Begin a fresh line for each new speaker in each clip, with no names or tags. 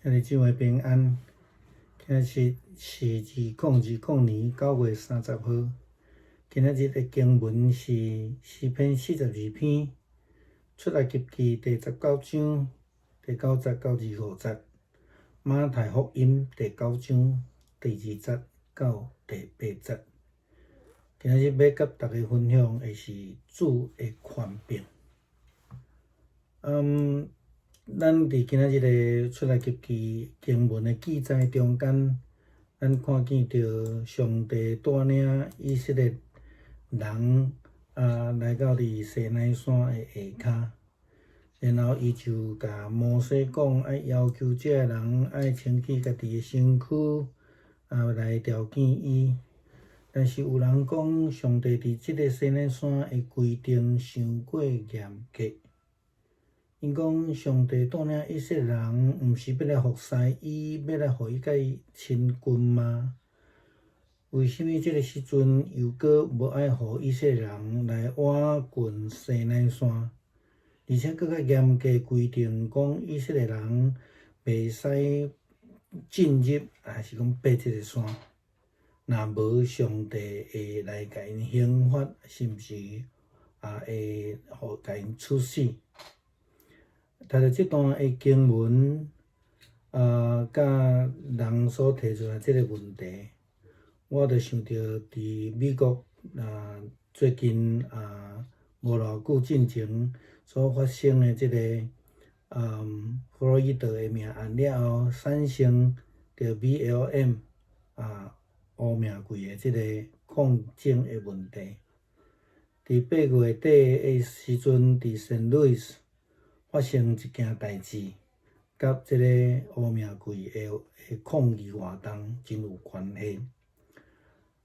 兄弟姊妹平安。今日是2020年9月30號。今仔日的經文是詩篇42篇，出埃及記第19章第9節到25節，馬太福音第九章第2節到第8節。今仔日欲佮大家分享的是主的權柄。咱佇今仔日的出埃及記經文的記載中間，咱看見著上帝帶領以色列人來到佇西奈山的下跤，然後伊就共摩西講，愛要求這个人愛清潔家己的身軀，來朝見伊。但是有人講，上帝佇這个西奈山的規定傷過嚴格。𪜶講上帝帶領以色列人，毋是欲來服侍伊，欲來予伊佮伊親近嗎？為啥物這个時陣又閣無愛予以色列人來倚近西奈山？而且閣較嚴格規定，講以色列人袂使進入，抑是講爬這个山，若無上帝會來共𪜶刑罰，甚至也會予共𪜶處死。讀著這段的經文，佮人所提出來這个問題，我就想著佇美國最近無偌久進前所發生的這个弗洛伊德的命案了後，產生著 BLM 烏命櫃的這个抗爭的問題。佇8月底的時陣，佇聖路易斯發生一件代誌，佮這个烏命櫃的抗議活動真有關係。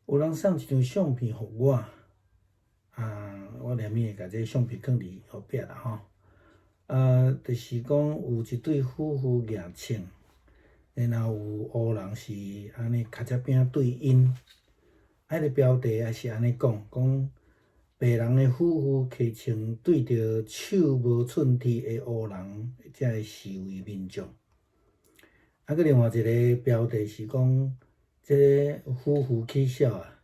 有人送一張相片予我，我連面會共這个相片囥佇後壁啦吼。就是講有一對夫婦舉槍，然後有烏人是按呢跤脊餅對𪜶，彼个標題也是按呢講，講白人的夫婦提槍對著手無寸鐵的烏人，遮个示威民眾。閣另外一个標題是講，這个夫婦起痟啊，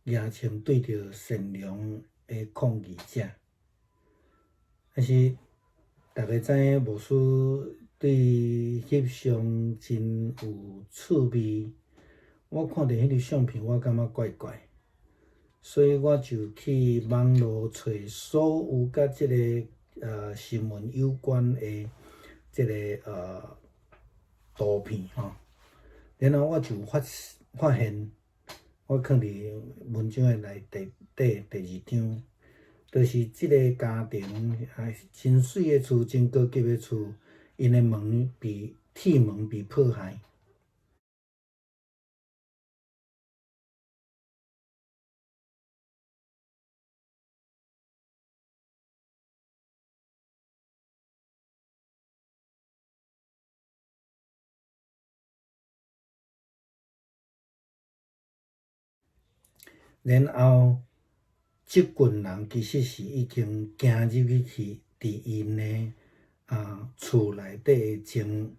舉槍對著善良的抗議者。但是大家知影牧師對翕相真有趣味，我看著彼個相片，我感覺怪怪。所以我就去網路揣所有佮這个新聞有關的這个圖片吼，然後我就發現，我囥佇文章的內底第二張，就是這个家庭真媠的厝，真高級的厝，𪜶的門被鐵門被破壞。然後，這群人其實是已經行入去佇𪜶的厝內底的前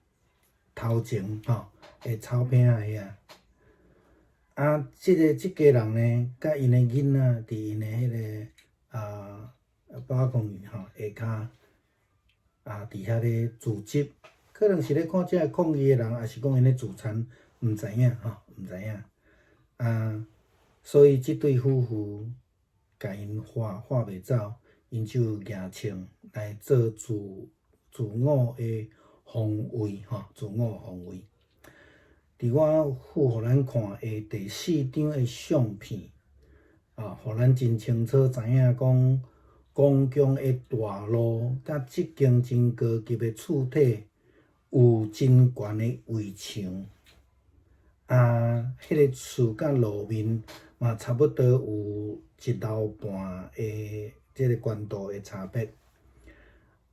頭前吼的草坪仔遐。這家人呢，佮𪜶的囡仔佇𪜶的彼个balcony吼下跤佇遐咧聚集，可能是咧看這个抗議的人，抑是講𪜶咧聚餐，毋知影吼，毋知影。所以這對夫婦共𪜶喝喝袂走，𪜶就舉槍來做自我的防衛吼，自我防衛。佇我附予咱看的第四張的相片，予咱真清楚知影講，公共的大路佮這間真高級的厝體有真懸的圍牆。彼个厝佮路面嘛，差不多有一樓半的這个懸度的差別。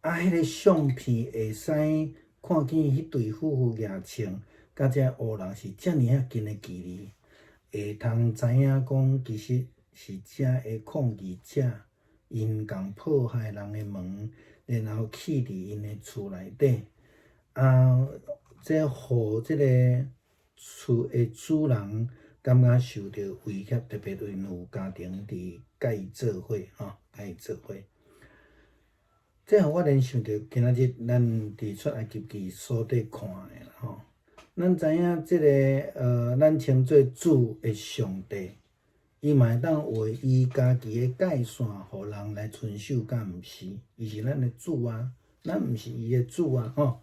彼个相片會使看見彼對夫婦舉槍，佮這烏人是遮爾仔近的距離，會通知影講，其實是遮的抗議者，𪜶共破壞人的門，然後去佇𪜶的厝內底。這予這个厝的主人感覺受著威脅，特別𪜶有家庭佇佮伊做伙吼，佮伊做伙。這予我聯想著今仔日咱佇出埃及記所佇看的啦吼。咱知影這个咱稱做主的上帝，伊嘛會當畫伊家己的界線，予人來遵守，敢毋是？伊是咱的主啊，咱毋是伊的主啊吼。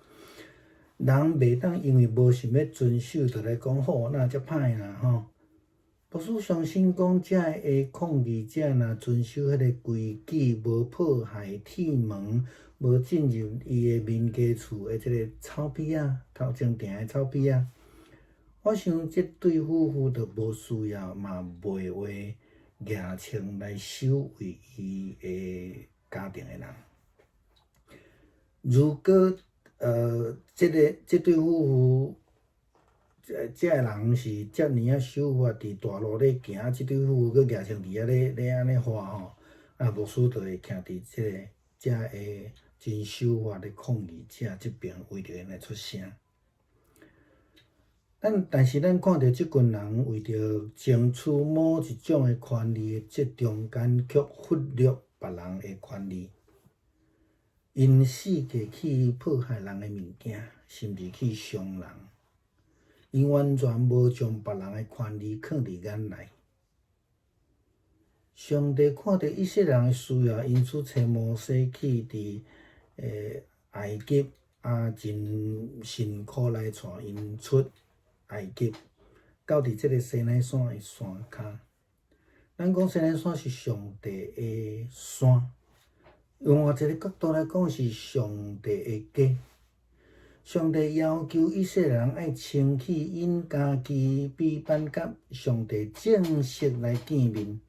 人袂當因為無想欲遵守，就來講好，哪遮歹啦吼。牧師相信講，遮个抗議者若遵守彼个規矩，無破壞鐵門，無進入伊的民家厝的這个草埤仔，頭前埕的草埤仔，我想這對夫婦就無需要嘛，袂會舉槍來守衛伊的家庭的人。如果這對夫婦，這个人是遮爾仔守法，佇大路咧行，這對夫婦閣舉槍佇遐咧按呢喝吼，啊，牧師就會徛佇這个遮个真守法的抗議者這爿為著𪜶來出聲。但是咱看著這群人為著爭取某一種的權利的這中間，卻忽略別人的權利。𪜶四界去破壞人的物件，甚至去傷人。𪜶完全無將別人的權利放佇眼內。上帝看著以色列人的需要，因此差摩西去佇埃及，啊，真辛苦來帶𪜶出埃及，到佇這个西奈山的山跤。咱講西奈山是上帝的山，用另一个角度來講，是上帝的家。上帝要求以色列人愛清去𪜶家己，比辦佮上帝正式來見面。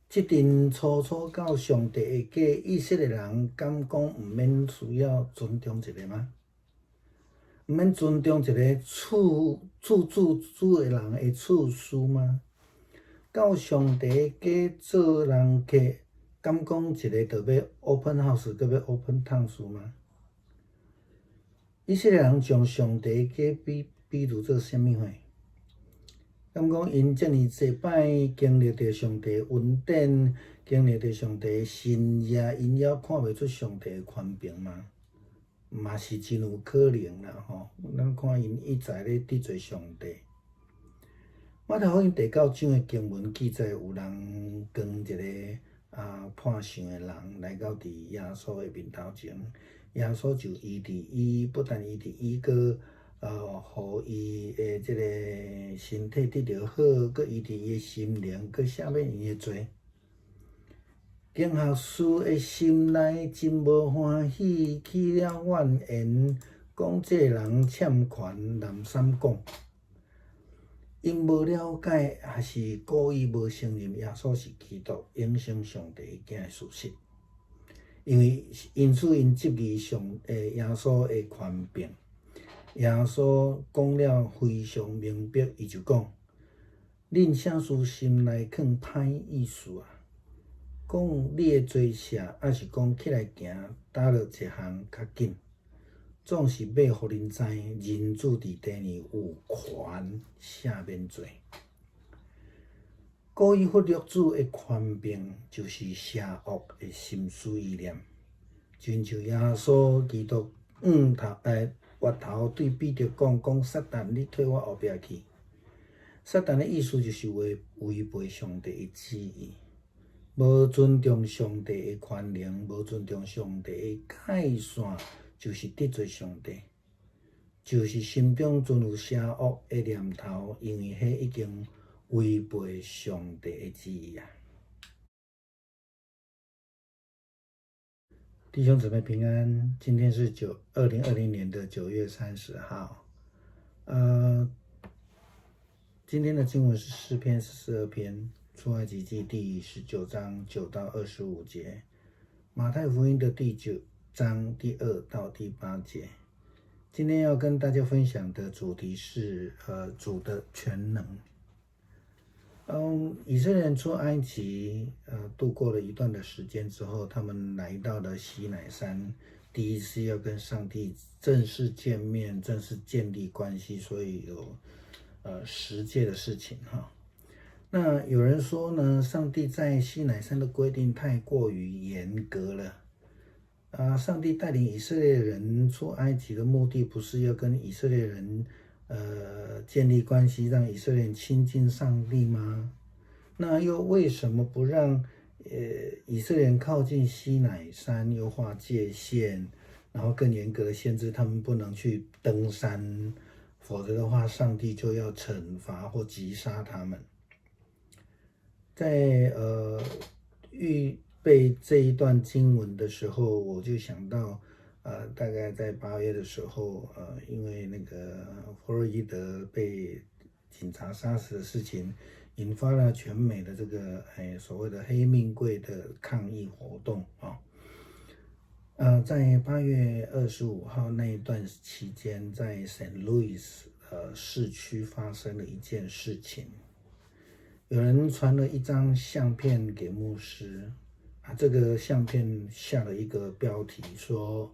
這陣初初到上帝的家，以色列人敢講毋免需要尊重一下嗎？毋免尊重一个厝主主的人的次序嗎？到上帝的家做人客，敢講一个就欲 open house，閣欲 open 湯嗎？以色列人將上帝的家比喻做啥物貨？敢講𪜶遮爾濟擺經歷著上帝恩典，經歷著上帝神蹟，𪜶猶看袂出上帝的權柄嗎？嘛是真有可能啦吼！咱看𪜶一再咧得罪上帝。馬太福音第九章的經文記載，有人扛一个破相的人來到佇耶穌的面頭前，耶穌就醫治伊，不但醫治伊，閣予伊的這个身體得著好，閣醫治伊的心靈，閣赦免伊的罪。經學士的心內真無歡喜，起了怨言，講這人攕權濫散講。𪜶無了解，抑是故意無承認耶穌是基督，永生上帝的囝的事實。因為因此，𪜶質疑耶穌的權柄。耶穌講了非常明白，伊就講：恁啥事心內囥歹意思啊？講你的罪赦，抑是講起來行，焦落一項較緊？總是欲予恁知，人子佇地呢有權赦免罪。故意忽略主的權柄，就是邪惡的心思意念。親像耶穌基督回頭對彼得講：講撒旦，你退我後壁去。撒旦的意思就是違背上帝的旨意，無尊重上帝的權能，無尊重上帝的界線，就是得罪上帝，就是心中存有邪惡的念頭，因為彼已經違背上帝的旨意啊！弟兄姊妹平安，今天是2020年的9月30號。今天的經文是詩篇42篇，出埃及記第19章9到25節，馬太福音的第9章第2到第8節。今天要跟大家分享的主題是主的全能。以色列人出埃及，度过了一段的时间之后，他们来到了西乃山，第一次要跟上帝正式见面，正式建立关系，所以有十诫的事情哈。那有人说呢，上帝在西乃山的规定太过于严格了。啊，上帝带领以色列人出埃及的目的，不是要跟以色列人建立关系，让以色列人亲近上帝吗？那又为什么不让以色列人靠近西乃山，又划界限，然后更严格的限制他们不能去登山，否则的话，上帝就要惩罚或击杀他们。在预备这一段经文的时候，我就想到，大概在8月的时候，因为那个弗洛伊德被警察杀死的事情，引发了全美的这个所谓的黑命贵的抗议活动啊。在8月25号那一段期间，在圣路易斯市区发生了一件事情，有人传了一张相片给牧师啊，这个相片下了一个标题说，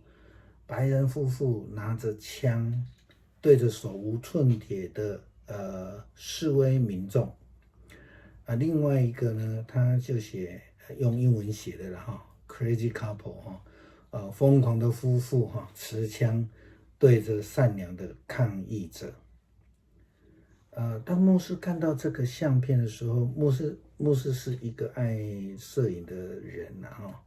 白人夫妇拿着枪对着手无寸铁的示威民众啊，另外一个呢，他就写用英文写的了哈，crazy couple 哈，疯狂的夫妇哈，持枪对着善良的抗议者。当牧师看到这个相片的时候，牧师是一个爱摄影的人呐哈。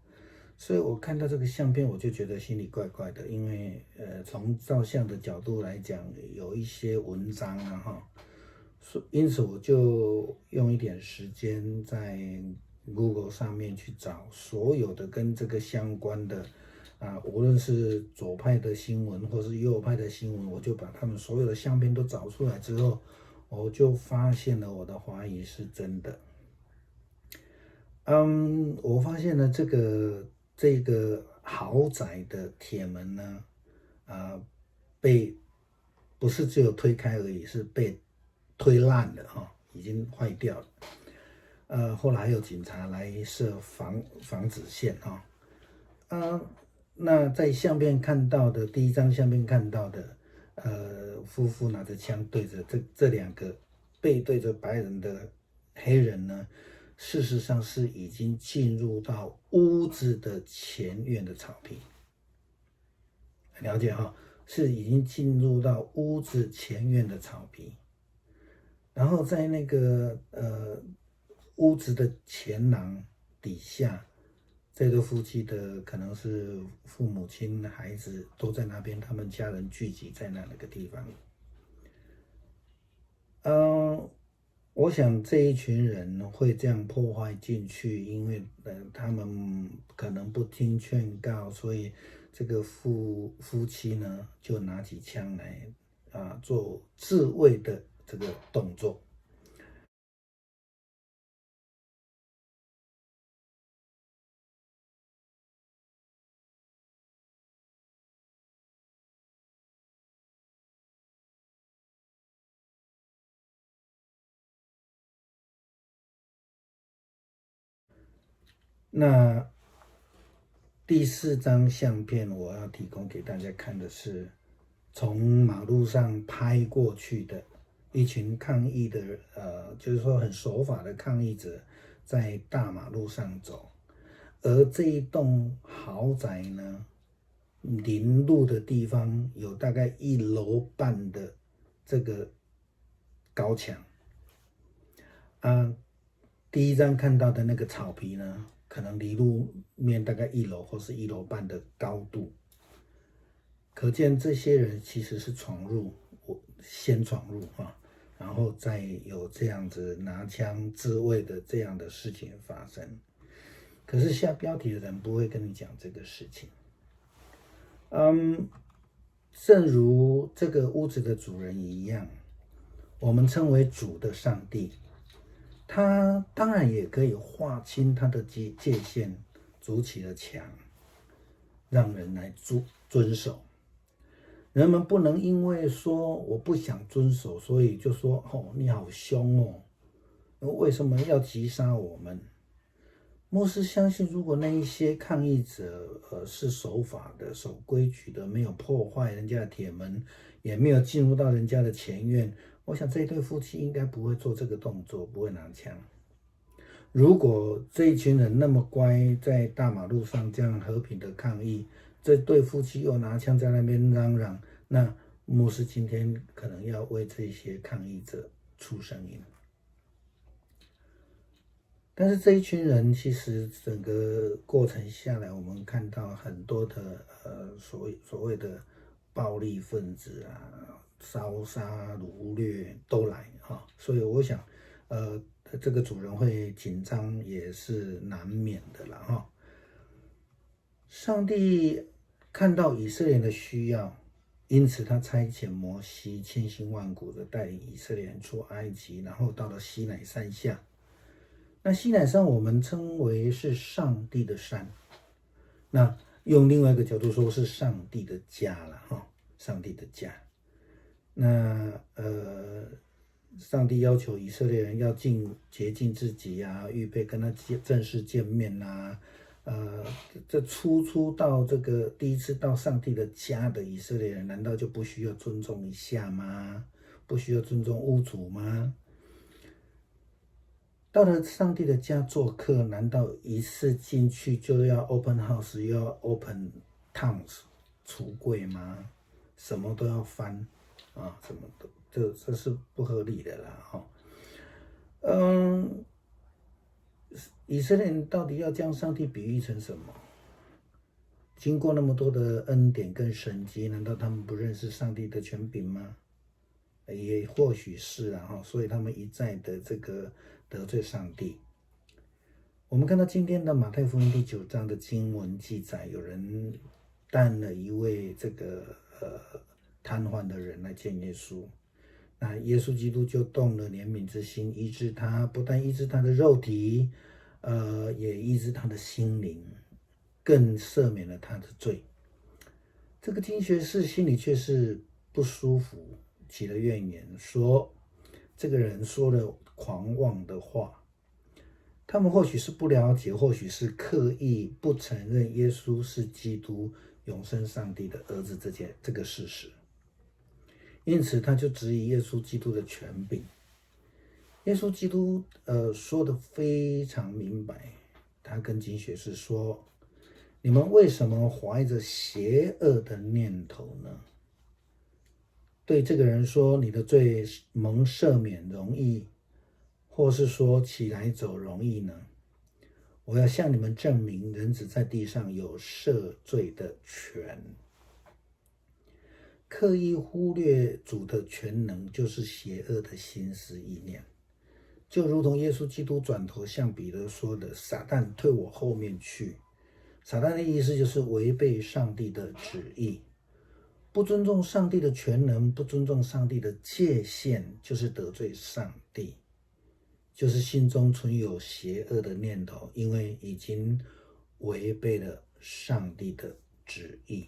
所以我看到这个相片，我就觉得心里怪怪的，因为从照相的角度来讲，有一些文章啊哈，所因此我就用一点时间在 Google 上面去找所有的跟这个相关的啊，无论是左派的新闻或是右派的新闻，我就把他们所有的相片都找出来之后，我就发现了我的怀疑是真的。我发现了这个豪宅的铁门呢，啊，被不是只有推开而已，是被推烂了哈，已经坏掉了。后来还有警察来设防止线哈。啊，那在相片看到的第一张相片看到的，夫妇拿着枪对着这两个背对着白人的黑人呢，事实上是已经进入到屋子的前院的草皮，了解哈，是已经进入到屋子前院的草皮，然后在那个屋子的前廊底下，这对夫妻的可能是父母亲、孩子都在那边，他们家人聚集在那个地方。我想这一群人会这样破坏进去，因为他们可能不听劝告，所以这个夫妻呢就拿起枪来啊做自卫的这个动作。那第四张相片，我要提供给大家看的是从马路上拍过去的一群抗议的，就是说很守法的抗议者在大马路上走，而这一栋豪宅呢，临路的地方有大概1楼半的这个高墙。啊，第一张看到的那个草皮呢，可能离路面大概一楼或是1楼半的高度，可见这些人其实是闯入，我先闯入哈，然后再有这样子拿枪自卫的这样的事情发生。可是下标题的人不会跟你讲这个事情。正如这个屋子的主人一样，我们称为主的上帝，他当然也可以划清他的界限，筑起了墙，让人来遵守。人们不能因为说我不想遵守，所以就说哦，你好凶哦，為什麼要擊殺我們？牧師相信，如果那一些抗議者，是守法的、守規矩的，沒有破壞人家的鐵門，也沒有進入到人家的前院，我想這一對夫妻應該不會做這個動作，不會拿槍。如果這一群人那麼乖，在大馬路上這樣和平的抗議，這對夫妻又拿槍在那邊嚷嚷，那牧師今天可能要為這些抗議者出聲音。但是這一群人其實整個過程下來，我們看到很多的所謂的暴力分子啊，燒殺擄掠都來哈，所以我想，這個主人會緊張也是難免的了哈。上帝看到以色列人的需要，因此他差遣摩西千辛萬苦的帶領以色列人出埃及，然後到了西乃山下。那西乃山我們稱為是上帝的山，那用另外一個角度說是上帝的家了哈，上帝的家。那上帝要求以色列人要潔淨自己啊，預備跟他正式見面啊，這初初到這個第一次到上帝的家的以色列人，難道就不需要尊重一下嗎？不需要尊重屋主嗎？到了上帝的家做客，難道一次進去就要 open house，又要 open 燙櫥櫃嗎？什麼都要翻啊，什麼都這是不合理的啦，哈。以色列人到底要將上帝比喻成什麼？經過那麼多的恩典跟神蹟，難道他們不認識上帝的權柄嗎？也或許是啊，哈，所以他們一再的這個得罪上帝。我們看到今天的馬太福音第九章的經文記載，有人帶了一位這個癱瘓的人來見耶穌，那耶穌基督就動了憐憫之心，醫治他，不但醫治他的肉體，也醫治他的心靈，更赦免了他的罪。這個經學士心裡卻是不舒服，起了怨言，說這個人說了狂妄的話。他們或許是不了解，或許是刻意不承認耶穌是基督、永生上帝的兒子這個事實，因此他就質疑耶穌基督的權柄。耶穌基督說得非常明白，他跟經學士說：“你們為什麼懷着邪惡的念頭呢？對這個人說，你的罪蒙赦免容易，或是說起來走容易呢？我要向你們證明，人子在地上有赦罪的權。刻意忽略主的全能，就是邪惡的心思意念。就如同耶穌基督轉頭向彼得說的：‘撒旦，退我後面去！’撒旦的意思就是違背上帝的旨意，不尊重上帝的全能，不尊重上帝的界限，就是得罪上帝，就是心中存有邪惡的念頭，因為已經違背了上帝的旨意。